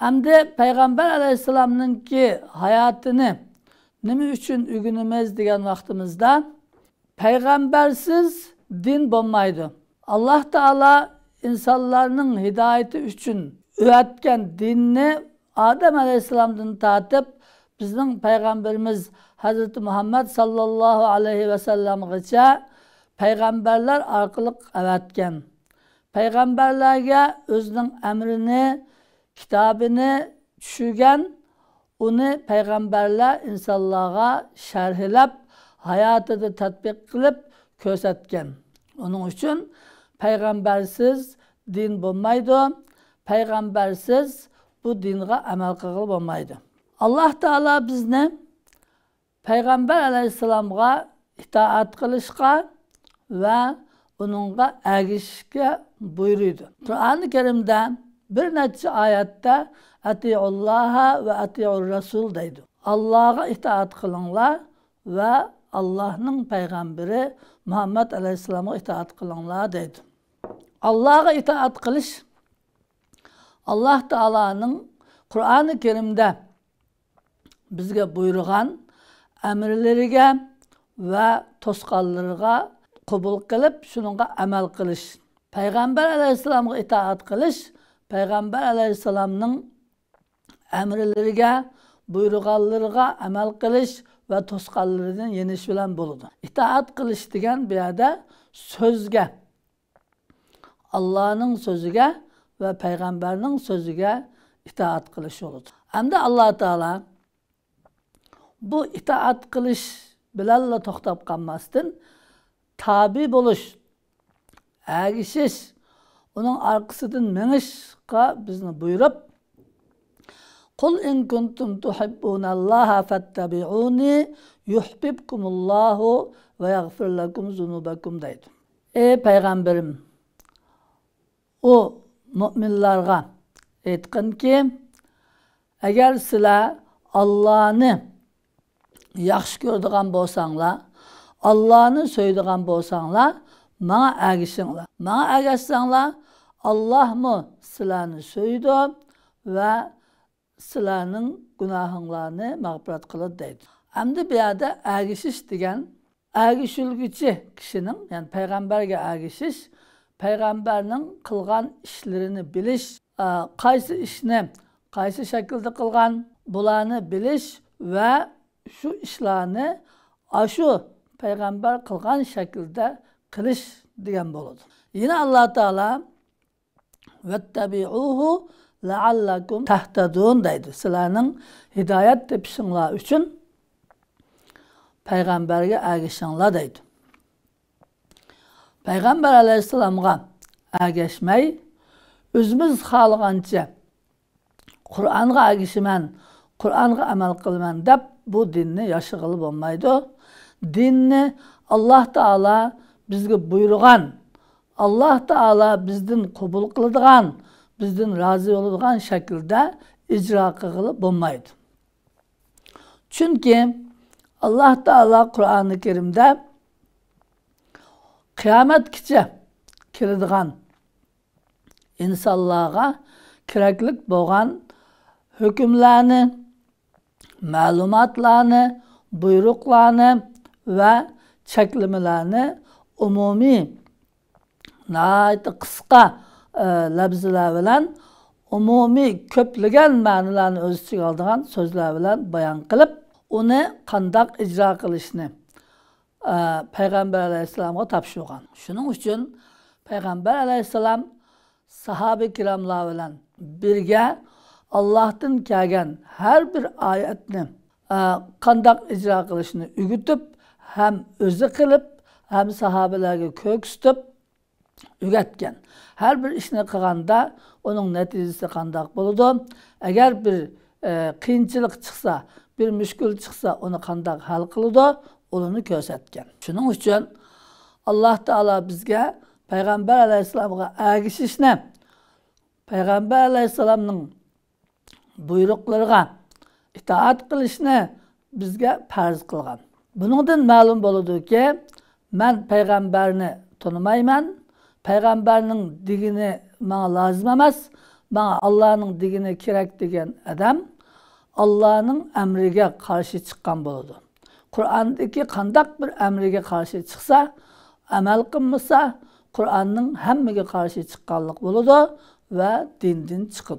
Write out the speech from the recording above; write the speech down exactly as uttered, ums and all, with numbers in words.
ئەمدى پەيغەمبەر ئەلەيھىسسالامنىڭكى ھاياتىنى نېمە ئۈچۈن ئۆگىنىمىز دېگەن ۋاقتىمىزدا، پەيغەمبەرسىز دىن بولمايدۇ. ئاللاھ تائالا ئىنسانلارنىڭ ھىدايىتى ئۈچۈن ئەۋەتكەن دىننى ئادەم ئەلەيھىسسالامدىن تارتىپ بىزنىڭ پەيغەمبىرىمىز ھەزرىتى مۇھەممەد ساللاللاھۇ ئەلەيھى ۋەسەللەمغىچە پەيغەمبەرلەر ئارقىلىق ئەۋەتكەن. پەيغەمبەرلەرگە ئۆزىنىڭ ئەمرىنى، كىتابىنى چۈشۈرگەن، ئۇنى پەيغەمبەرلەر ئىنسانلارغا شەرھلەپ، ھاياتىدا تەتبىق قىلىپ كۆرسەتكەن. ئۇنىڭ ئۈچۈن پەيغەمبەرسىز دىن بولمايدۇ، پەيغەمبەرسىز بۇ دىنغا ئەمەل قىلغىلى بولمايدۇ. ئاللاھ تائالا بىزنى پەيغەمبەر ئەلەيھىسسالامغا ئىتائەت قىلىشقا ۋە ئۇنىڭغا ئەگىشىشكە بۇيرۇيدۇ. قۇرئانى كەرىمدە بىر نەچچە ئايەتتە «ئەتىئۇللاھا ۋە ئەتىئۇر رەسۇل» دەيدۇ. «ئاللاھقا ئىتائەت قىلىڭلار ۋە ئاللاھنىڭ پەيغەمبىرى مۇھەممەد ئەلەيھىسسالامغا ئىتائەت قىلىڭلار» دەيدۇ. ئاللاھقا ئىتائەت قىلىش ئاللاھ تائالانىڭ قۇرئانى كەرىمدە بىزگە بۇيرۇغان ئەمىرلىرىگە ۋە توسقانلىرىغا قوبۇل قىلىپ، شۇنىڭغا ئەمەل قىلىش. پەيغەمبەر ئەلەيھىسسالامغا ئىتائەت قىلىش، پەيغەمبەر ئەلەيھىسسالامنىڭ ئەمىرلىرىگە، بۇيرۇغانلىرىغا ئەمەل قىلىش ۋە توسقانلىرىدىن يېنىش بىلەن بولىدۇ. ئىتائەت قىلىش دېگەن بۇ يەردە سۆزگە، ئاللانىڭ سۆزىگە ۋە پەيغەمبەرنىڭ سۆزىگە ئىتائەت قىلىش بولىدۇ. ئەمدى ئاللا تائالا بۇ ئىتائەت قىلىش بىلەنلا توختاپ قالماستىن، تابىئ بولۇش، ئەگىشىش، ئۇنىڭ ئارقىسىدىن مېڭىشقا بىزنى بۇيرۇپ، «قل إن كنتم تحبون الله فاتبعوني يحببكم الله ويغفر لكم ذنوبكم» دەيدۇ. ئەي پەيغەمبىرىم، ئۇ مۆمىنلارغا ئېيتقىنكى، ئەگەر سىلەر ئاللانى ياخشى كۆرىدىغان بولساڭلار، ئاللانى سۆيىدىغان بولساڭلار، ماڭا ئەگىشىڭلار. ماڭا ئەگەشسەڭلار، ئاللامۇ سىلەرنى سۆيىدۇ ۋە سىلەرنىڭ گۇناھىڭلارنى مەغپىرەت قىلىدۇ دەيدۇ. ئەمدى بۇ يەردە ئەگىشىش دېگەن ئەگىشىلگۈچى كىشىنىڭ، يەنى پەيغەمبەرگە ئەگىشىش، پەيغەمبەرنىڭ قىلغان ئىشلىرىنى بىلىش، ئا، قايسى ئىشنى قايسى شەكىلدە قىلغان، بۇلارنى بىلىش ۋە شۇ ئىشلارنى ئاشۇ پەيغەمبەر قىلغان شەكىلدە قىلىش دېگەن بولىدۇ. يەنە ئاللا تائالا «ۋەتتەبىئۇھۇ لەئەللەكۇم تەھتەدۇن» دەيدۇ. سىلەرنىڭ ھىدايەت تېپىشىڭلار ئۈچۈن پەيغەمبەرگە ئەگىشىڭلار دەيدۇ. پەيغەمبەر ئەلەيھىسسالامغا ئەگەشمەي، ئۆزىمىز خالىغانچە قۇرئانغا ئەگىشىمەن، قۇرئانغا ئەمەل قىلىمەن دەپ بۇ دىننى ياشىغىلى بولمايدۇ. دىننى ئاللا تائالا بىزگە بۇيرۇغان، ئاللا تائالا بىزدىن قوبۇل قىلىدىغان، بىزدىن رازى بولىدىغان شەكىلدە ئىجرا قىلغىلى بولمايدۇ. چۈنكى ئاللا تائالا قۇرئانى كەرىمدە قىيامەتكىچە كېلىدىغان ئىنسانلارغا كېرەكلىك بولغان ھۆكۈملەرنى، مەلۇماتلارنى، بۇيرۇقلارنى ۋە چەكلىمىلەرنى ئومۇمىي، ناھايىتى قىسقا، ئە، لەپزىلەر بىلەن ئومۇمىي كۆپلىگەن مەنىلەرنى ئۆز ئىچىگە ئالىدىغان سۆزلەر بىلەن بايان قىلىپ، ئۇنى قانداق ئىجرا قىلىشنى، ئە، پەيغەمبەر ئەلەيھىسسالامغا تاپشۇرغان. شۇنىڭ ئۈچۈن پەيغەمبەر ئەلەيھىسسالام ساھابە كىراملار بىلەن بىرگە ئاللاھتىن كەلگەن ھەر بىر ئايەتنى، ئە، قانداق ئىجرا قىلىشنى ئۆگىتىپ، ھەم ئۆزى قىلىپ، ھەم ساھابىلەرگە كۆرسىتىپ ئۆگەتكەن. ھەر بىر ئىشنى قىلغاندا ئۇنىڭ نەتىجىسى قانداق بولىدۇ؟ ئەگەر بىر، ئە، قىيىنچىلىق چىقسا، بىر مۈشكۈل چىقسا، ئۇنى قانداق ھەل قىلىدۇ؟ ئۇلارنى كۆرسەتكەن. شۇنىڭ ئۈچۈن ئاللاھ تائالا بىزگە پەيغەمبەر ئەلەيھىسسالامغا ئەگىشىشنى، پەيغەمبەر ئەلەيھىسسالامنىڭ بۇيرۇقلىرىغا ئىتائەت قىلىشنى بىزگە پەرز قىلغان. بۇنىڭدىن مەلۇم بولىدۇكى، مەن پەيغەمبەرنى تونۇمايمەن، پەيغەمبەرنىڭ دېگىنى ماڭا لازىم ئەمەس، ماڭا ئاللانىڭ دېگىنى كېرەك دېگەن ئادەم ئاللانىڭ ئەمرىگە قارشى چىققان بولىدۇ. قۇرئاندىكى قانداق بىر ئەمرىگە قارشى چىقسا، ئەمەل قىلمىسا، قۇرئاننىڭ ھەممىگە قارشى چىققانلىق بولىدۇ ۋە دىندىن چىقىدۇ.